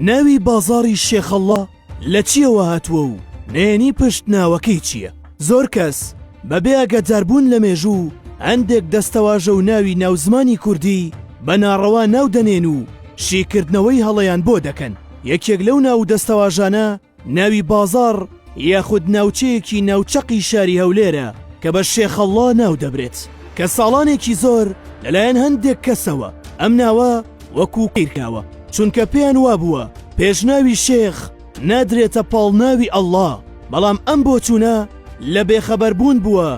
ناوی بازاڕی شێخەڵڵا لە چییەوە هاتووە و نهێنی پشت ناوەکەی چییە؟ زۆر کەس بەبێ ئاگاداربوون لە مێژوو هەندێک دەستەواژە و ناوی ناو زمانی کوردی بە ناڕەوا ناو دەنێن و شیکردنەوەی هەڵەیان بۆ دەکەن. یەکێک لەو ناو و دەستەواژانە ناوی بازاڕ یاخود ناوچەیەکی ناو چەقی شاری هەولێرە کە بە شێخەڵڵا ناو دەبرێت کە ساڵانێکی زۆر لەلایەن هەندێک کەسەوە ئەم ناوە وەکو قیرکاوە چونکە پێیان وابووە پێشناوی شێخ نادرێتە پاڵ ناوی ئەڵڵا بەڵام ئەم بۆچوونە لە بێخەبەربوون بووە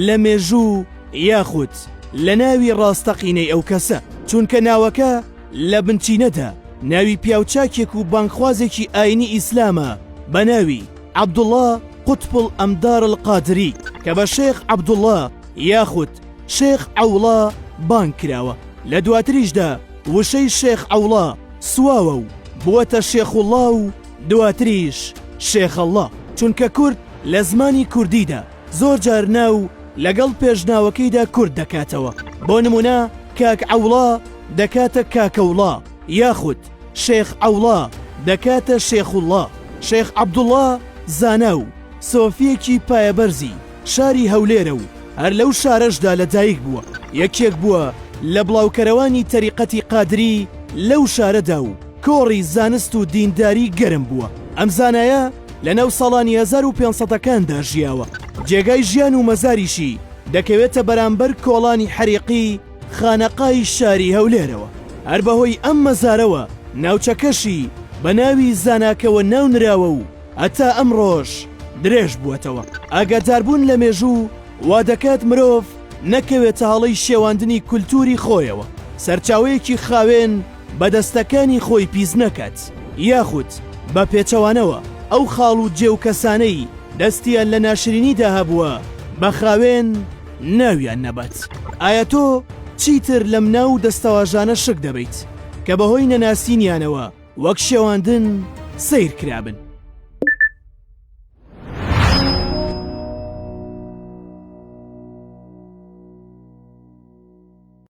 لە مێژوو یاخود لە ناوی ڕاستەقینەی ئەو کەسە چونکە ناوەکە لە بنچینەدا ناوی پیاوچاکێک و بانگخوازێکی ئاینی ئیسلامە بە ناوی، عەبدوڵا قوتب الامدار القادری، کە بە شێخ عەبدوڵا یاخود شێخ عەوڵا بانگ کراوە، لە دواتریشدا وشەی شێخ عەوڵا سواوە و بووەتە شێخوڵا و دواتریش شێخەڵڵا، چونکە کورد لە زمانی کوردیدا زۆر جار ناو لەگەڵ پێشناوەکەیدا کورت دەکاتەوە، بۆ نموونە کاک عەوڵا دەکاتە کاکەوڵا یاخود شێخ عەوڵا دەکاتە شێخوڵڵا. شێخ عەبدوڵڵا زانا و سۆفییەکی پایەبەرزی شاری هەولێرە و هەر لەو شارەشدا لەدایک بووە. یەکێک بووە لە بڵاوکەرەوانی تەریقەتی قادری لەو شارەدا و کۆڕی زانست و دینداری گەرم بووە. ئەم زانایە لەناو ساڵانی 1500 ەکاندا ژیاوە. جێگای ژیان و مەزاریشی دەکەوێتە بەرامبەر کۆڵانی حەریقی خانەقای شاری هەولێرەوە. هەر بەهۆی ئەم مەزارەوە ناوچەکەشی بە ناوی زاناکەوە ناونراوە و هەتا ئەمڕۆش درێژ بووەتەوە. ئاگاداربوون لە مێژوو وادەکات مرۆڤ نەکەوێتە هەڵەی شێواندنی کولتووری خۆیەوە، سەرچاوەیەکی خاوێن بە دەستەکانی خۆی پیس نەکات، یاخود بە پێچەوانەوە ئەو خاڵ و جێ و کەسانەی دەستیان لە ناشرینیدا هەبووە بە خاوێن ناویان نەبات. ئایا تۆ چیتر لەم ناو و دەستەواژانە شک دەبەیت کە بەهۆی نەناسینیانەوە وەک شێواندن سەیر کرابن؟